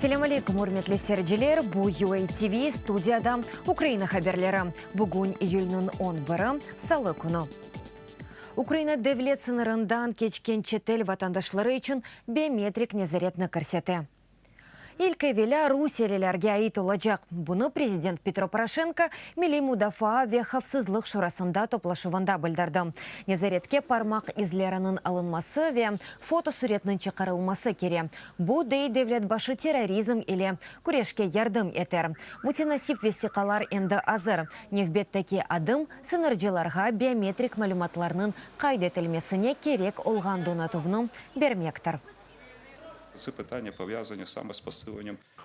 Selâm aleyküm, ürmetli seyirciler! Bu UA TV, studiyada Ukraina haberleri. Bugün iyülniñ on biri, salı künü. Ukraina devlet sıñırından keçken çetel vatandaşları içün biometrik nezaretni kirsete. İlk evelâ rusiyelilerge ait olacaq. Bunı prezident Petro Poroşenko Milliy mudafaa ve havfsızlıq şurasında toplaşuvında bildirdi. Nezaretke parmaq izleriniñ alınması ve fotosuretniñ çıqarılması kere. Bu, dey devlet başı, terrorizm ile küreşke yardım eter. Mütenasip vesiqalar endi azır. Nevbetteki adım, sıñırcılarğa biometrik malümatlarnıñ qayd etilmesine kerek olğan donatuvnı bermektir.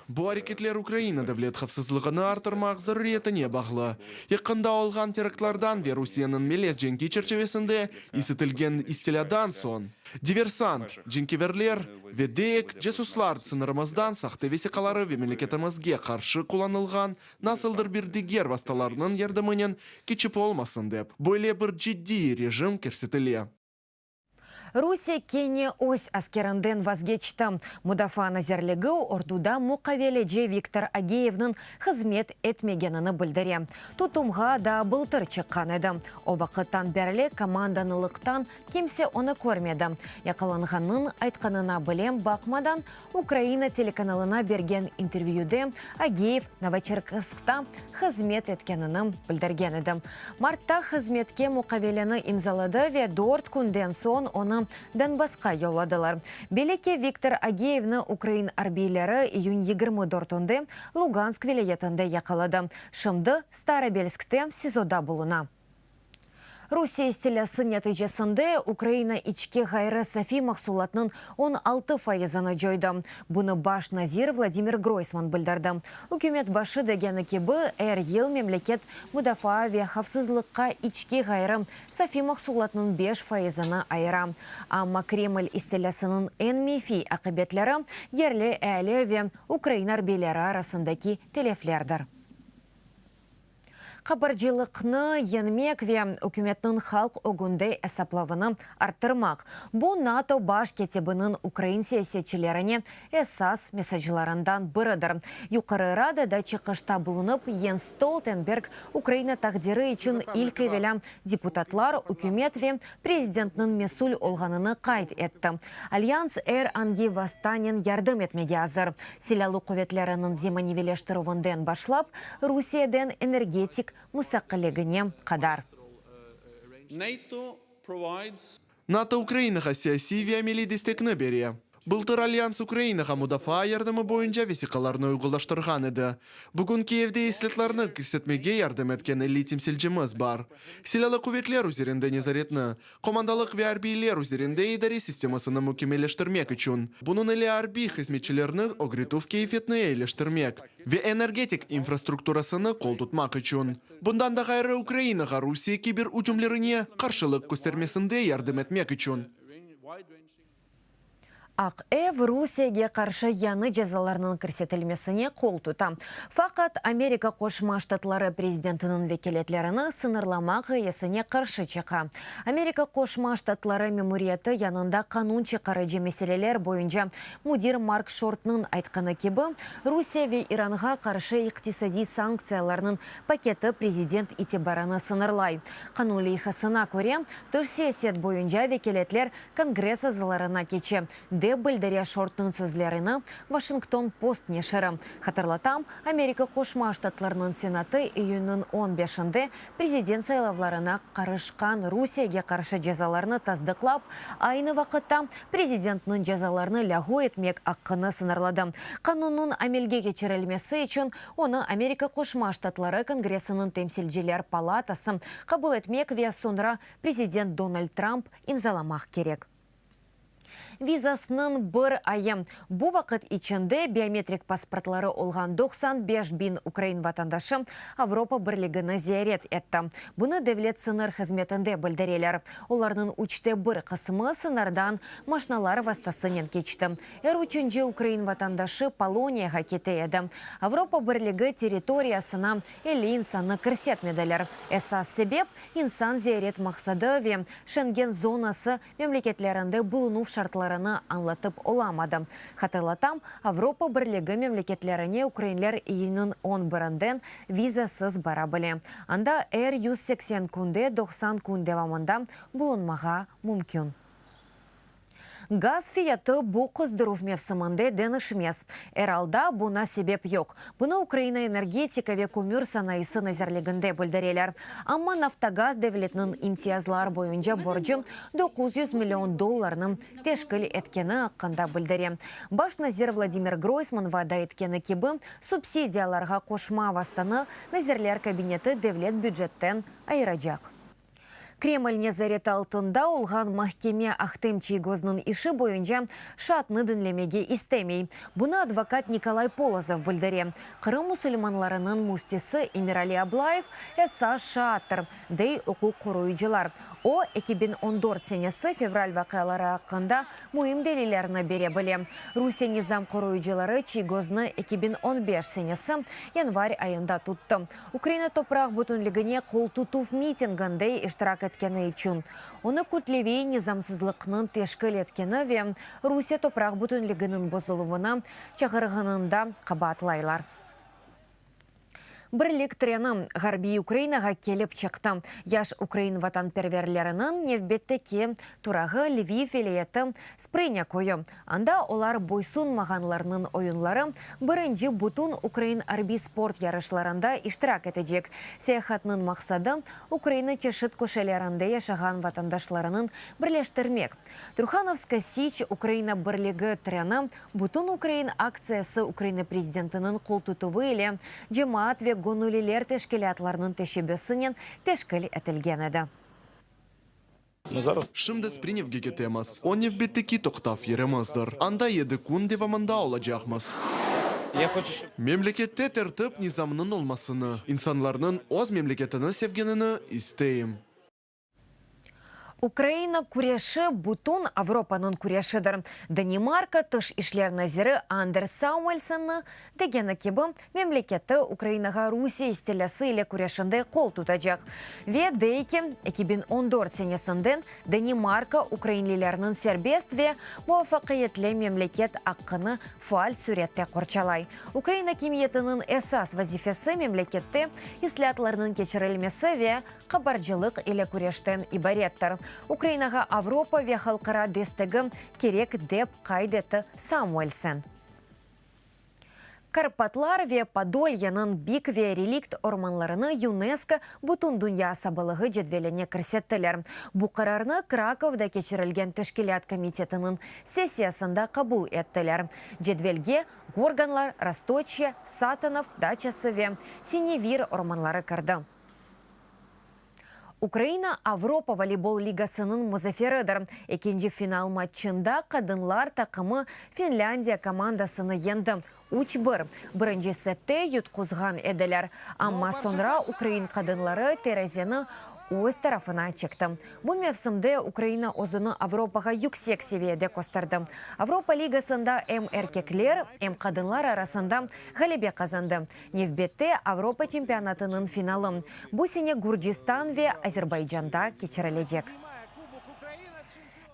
Bu areketler Ukraina devlet havfsızlığını arttırmaq zaruriyetine bağlı. Yaqında olğan teraktlardan ve Rusiyeniñ melez cenki çerçivesinde isitilgen istilâdan soñ, diversant, cenkeverler ve deyik casuslar sıñırımızdan sahte vesiqaları ve memleketimizge qarşı qullanılğan nasıldır bir diger vastalarnıñ yardımınen keçip olmasın dep, böyle bir ciddiy rejim kirsetile. Rusiye kene öz askerinden vazgeçti. Mudafaa nazirligi orduda muqaveleci Viktor Ageyevniñ hızmet etmegenini bildire. Tutumğa daa bıltır çıqqan edi. O vaqıttan berli komandanlıqtan kimse onı körmedi. Yaqalanğannıñ aytqanına bile baqmadan, Ukraina telekanalına bergen intervyüde Ageyev Novoçerkasskta hızmet etkenini bildirgen edi. Martta hızmetke muqaveleni imzaladı ve dört künden soñ onı Donbassqa yolladılar. Belli ki, Viktor Ageyevni ukrain arbiyleri iyün 24-nde Lugansk vilâyetinde yaqaladı. Şimdi Starobelskte SİZOda buluna. Rusiye istilâsı neticesinde Ukraina içki ğayrı safiy mahsulatnıñ 16 fayızını coydı. Bunı baş nazir Vladimir Groysman bildirdi. Ükümet başı degeni kibi, er yıl memleket mudafaa ve havfsızlıqqa içki ğayrı safiy mahsulatnıñ beş fayızını ayıra. Amma Kreml istilâsınıñ eñ menfiy aqibetleri yerli eali ve ukrain arbiyleri arasındaki teleflerdir. Qabarcılıqnı yeñmek ve ükümetniñ halq ögünde esaplavını arttırmaq, bu NATO baş kâtibiniñ ukrain siyasetçilerine esas mesaclarından biridir. Yuqarı Radada çıqışta bulunıp, Yens Stoltenberg Ukraina taqdiri içün ilk evelâ deputatlar, ükümet ve prezidentniñ mesül olğanını qayd etti. Alyans er angi vastanen yardım etmege azır, Silâlı quvetleriniñ zemaneviyleştirüvinden başlap, Rusiyeden energetik mustaqilligine qadar. NATO Ukrainağa siyasiy ve ameliy destekni bere. Bıltır Alyans Ukrainağa mudafaa yardımı boyunca vesiqalarnı uyğunlaştırğan edi. Bugün Kiyevde islâtlarnı kirsetmege yardım etken 50 temsilcimiz bar. Silâlı quvetler üzerinde nezaretni, Komandalıq ve arbiyler üzerinde idare sistemasını mükemmelleştirmek içün, bunıñ ile arbiy hızmetçilerni ögretüv keyfiyetini eyileştirmek ve energetik infrastrukturasını qol tutmaq içün. Bundan da ğayrı, Ukrainağa Rusiye kiber ücümlerine qarşılıq köstermesinde yardım etmek içün. Aq Ev Rusiyege qarşı yañı cezalarnıñ kirsetilmesine qol tuta. Faqat Amerika Qoşma Ştatları prezidentiniñ vekâletlerini sıñırlamaq ğayesine qarşı çıqa. Amerika Qoşma Ştatları memuriyeti yanında qanun çıqarıcı meseleler boyunca müdir Mark Şortnıñ aytqanı kibi, Rusiye ve İranğa qarşı iqtisadiy sanktsiyalarnıñ paketi prezident itibarını sıñırlay. Qanun leyhasına köre, tış siyaset boyunca vekâletler Kongress azalarına keçe, dep bildire Şortnıñ sözlerini Washington Post neşiri. Hatırlatam, Amerika Qoşma Ştatlarınıñ Senatı iyünniñ on beşinde prezident saylavlarına qarışqan Rusiyege qarşı cezalarnı tasdıqlap, aynı vaqıtta prezidentniñ cezalarnı lâğu etmek aqqını sıñırladı. Qanunnıñ amelge keçirilmesi içün onı Amerika Qoşma Ştatları Kongressiniñ Temsilciler palatası qabul etmek ve soñra prezident Donald Trump imzalamaq kerek. Vizasınıñ bir ayı. Bu vaqıt içinde biometrik pasportları olğan 95 biñ ukrain vatandaşı Avropa Birligini ziyaret etti. Bunı Devlet sıñır hızmetinde bildireler. Olarnıñ üçte bir qısmı sıñırdan maşnalar vastasınen keçti. Er üçünci ukrain vatandaşı Poloniyağa kete edi. Avropa Birligi territoriyasına 50 insannı kirsetmediler. Esas sebep, insan ziyaret maqsadı ve Şengen zonası memleketlerinde bulunuv şartları. tafsilâtlarını añlatıp olamadı. Hatırlatam, Avropa Birligi memleketlerine ukrainler iyülniñ on birinden vizasız bara bile. Anda er 180 künde 90 kün devamında bulunmağa mümkün. Gaz fiyatı bu qızdıruv mevsiminde deñişmez. Er alda buña sebep yoq. Bunı Ukraina energetika ve kömür sanayısı nazirliginde bildireler. Amma Naftogaz devletniñ imtiyazlar boyunca borcu 900 million dollarnı teşkil etkeni aqqında bildire. Baş nazir Vladimir Groysman vada etkeni kibi, subsidiyalarğa qoşma vastanı Nazirler Kabineti devlet bücetten ayıracaq. Kreml nezareti altında olğan mahkeme Ahtem Çiygoznıñ işi boyunca şaatnı diñlemege istemey. Bunı advokat Nikolay Polozov bildire. Qırım musulmanlarınıñ müftisi Emirali Ablayev esas şaattır, dey uquq qoruyıcılar. O, 2014 senesi fevral vaqiaları aqqında müim delillerni bere bile. Rusiye nizam qoruyıcıları Çiygoznı 2015 senesi yanvar ayında tuttı. Ukraina topraq bütünligine qol tutuv mitinginde iştirak etkeni içün onı kütleviy nizamsızlıqnıñ teşkil etkeni ve Rusiye topraq bütünliginiñ bozuluvına çağırğanında qabaatlaylar. Birlik treni Ğarbiy Ukrainağa kelip çıqtı. Yaş ukrain vatanperverleriniñ nevbetteki turağı Lviv vilâyeti Sprınya köyü. Anda olar boysunmağanlarnıñ oyunları birinci bütün ukrain arbiy-sport yarışlarında iştirak etecek. Seyahatnıñ maqsadı, Ukraina çeşit köşelerinde yaşağan vatandaşlarınıñ birleştirmek. Truhanovska Siç Ukraina birligi treni bütün ukrain aktsiyası Ukraina prezidentiniñ qoltutuvı ile cemaat ve göñülliler teşkilâtlarınıñ teşebbüsinen teşkil etilgen edi. Şimdi Sprinevge ketemiz. O nevbetteki toqtav yerimizdir. Anda yedi kün devamında olacaqmız. Memlekette tertip-nizamnıñ olmasını, insanlarnıñ öz memleketini sevgenini isteyim. Ukraina küreşi, bütün Avropanıñ küreşidir. Danimarka tış işler naziri Anders Samuelsennıñ degeni kibi, memleketi Ukrainağa Rusiye istilâsı ile küreşinde qol tutacaq. Ve dey ki, 2014 senesinden Danimarka ukrainlilerniñ serbest ve muvafaqiyetli memleket aqqını faal sürette qorçalay. Ukrain akimiyetiniñ esas vazifesi memlekette islâatlarnıñ keçirilmesi ve qabarcılıq ile küreşten ibarettir. Ukrainağa Avropa ve halqara destegi kerek, dep qayd etti Samuelsen. Karpatlar ve Podolyanıñ bik ve relikt ormanlarını YUNESKO Bütündünya asabalığı cedveline kirsettiler. Bu qararnı Krakovda keçirilgen teşkilât komitetiniñ sessiyasında qabul ettiler. Cedvelge Gorganlar, Rostoçye, Satanov daçası ve Sinevir ormanları kirdi. Ukraina Avropa voleybol ligasınıñ muzaferidir. Ekinci final matçında qadınlar taqımı Finlândiya komandasını yendi, üç bir. Birinci sette yutquzğan ediler, amma soñra ukrain qadınları terezeni öz tarafına çekti. Bu mevsimde Ukraina özüni Avropağa yüksek seviyede kösterdi. Avropa ligasında em erkekler, em qadınlar arasında ğalebe qazandı. Nevbette Avropa çempionatınıñ finalı bu sene Gürcistan ve Azerbaycanda keçirilecek.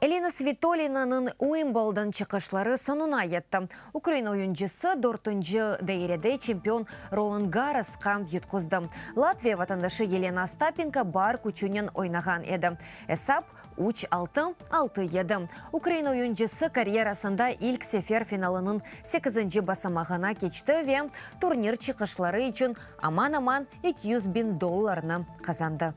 Elina Svitolinanıñ Uimbldon çıqışları soñuna yetti. Ukrain oyuncısı dörtünci dairede çempion Rolan Garrosqa yutquzdı. Latviya vatandaşı Yelena Ostapenko bar küçünen oynağan edi. Esap, üç, altı, altı, yedi. Ukrain oyuncısı karyerasında ilk sefer finalınıñ sekizinci basamağına keçti ve turnir çıqışları içün aman-aman 200 biñ dollarnı qazandı.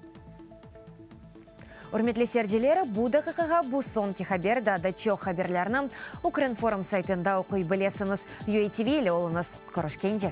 Ürmetli seyirciler, bu daqiqağa bu soñki haber, daa da çoq haberlerni Ukrinform saytında oquy bilesiñiz. UATV ile oluñız. Körüşkence!